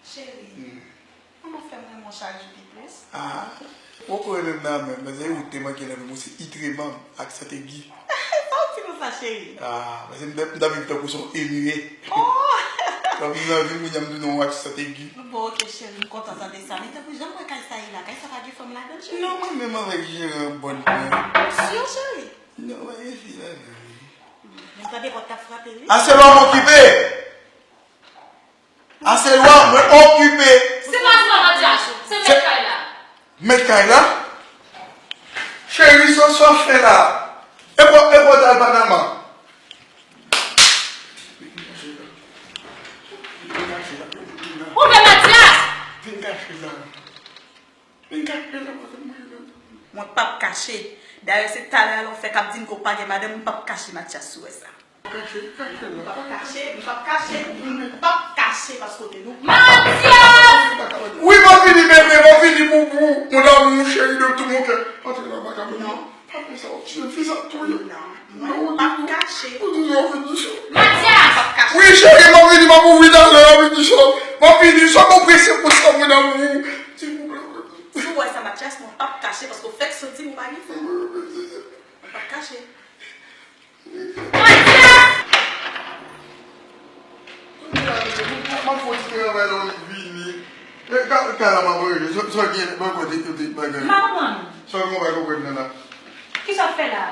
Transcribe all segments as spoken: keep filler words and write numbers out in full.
Cheri, hmm, an nou fè m renmen w chak jou pi plis? Ah, ou poko renmen m nan menm, men se ou te manke nan menm, ou se itreman ak santegi. Sa w di konsa, cheri? Ah, paske m t ap, m t ap viv tankou se yon emire. Oh! Tankou m nan vil, kounye a m tounen yon ak santegi. Bon, oke, cheri, m kontan tande sa. Men tankou jan m wè kay sa ye la, kay sa pa gen fanm ladan l, cheri? Non, mwen menm avèk jeran bòn mwen. Ou si, cheri? Non, mwen gen fi ladan li. Men m tande pòt t ap frape, wi. Ase lwa m okipe! Ase lwa, mwen okipe. Se pa lwa, Matyas, se mèt kay la. Mèt kay la? Cheri, sa w fè la? E pòt, e pòt al Panama. Ouvè, Matyas! Vin kache la. Vin kache la, vin kache la, vin kache la. Mwen p ap kache. Dayè, se talè a lè w fè k ap di m ke w pa gen madanm, m p ap kache, Matyas, si w wè sa. Kache, kache la. M p ap kache, m p ap kache, m p ap kache paske w te nou. Matyas! Wi, m ap vini, bebe, m ap vini, boubou. Mon amour, chéri de tout mon cœur. Antre la, vagabon. Non. Pa fè sa, w tiye fi sa tou ye. Non, mwen p ap kache. Ou di w vini sa. Matyas! M p ap kache. Wi, cheri, m ap vini, m ap ouvri talè, m ap vini sa. M ap vini, sa bon prese pou sa, mon amour. Silvouplè. Si w wè sa, Matyas, mwen p ap kache paske w fèk soti, mwen pa gen fanm. Mwen p ap kache. Matyas! M ap fè yon ti travay la, w vini. E, ka, ka la m ap ranje. Sa, sa gen, ban kote tout bagay. M pa konprann. Sa gen, w pa konprann nan la. Kisa w ap fè la?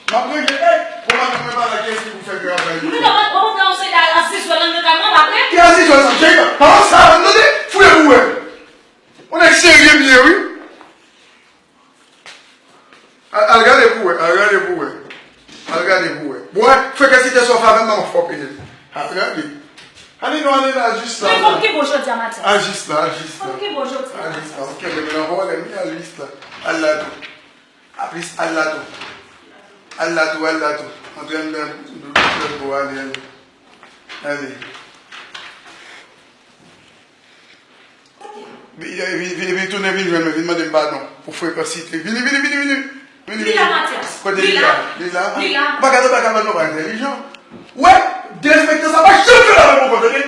M ap ranje, ey! Bon, madanm mwen pa la, kiyès ki pou fè travay yo? Ou gentan, ou gentan yon seri de aseswa nan kay mwen, m ap rete. Ki aseswa sa? Cheri, pa sa, tande, fouye pou wè. On nèg serye byen, wi. Al, al gade pou wè, al gade pou wè. Al gade pou wè. Bon, frekesite sa w fè avè m nan, m ap fè w peye l. Al gade. Ale non, ale la, jis la. Men fò m kenbe w jodi a, Matyas. Al jis la, al jis la. Fò m kenbe w jodi a, Matyas. Al jis la. Ou kenbe m nan vòlè m, al jis la. Al la tou. A plis, al la tou. Al la tou, al la tou. Antre anndan, doudou, ale, ale. Ale. Vin, vin, vin, vin tounen, vin jwenn mwen, vin mande m padon pou frekansite. Vini, vini, vini, vini. Vini, vini. Li la, Matyas. Kote li la? Li la? Li la. Ou pa ka, ou pa ka ban nou pa entèlijan. Wè, derespektan sa pa janm fèt avè m ankò, tande?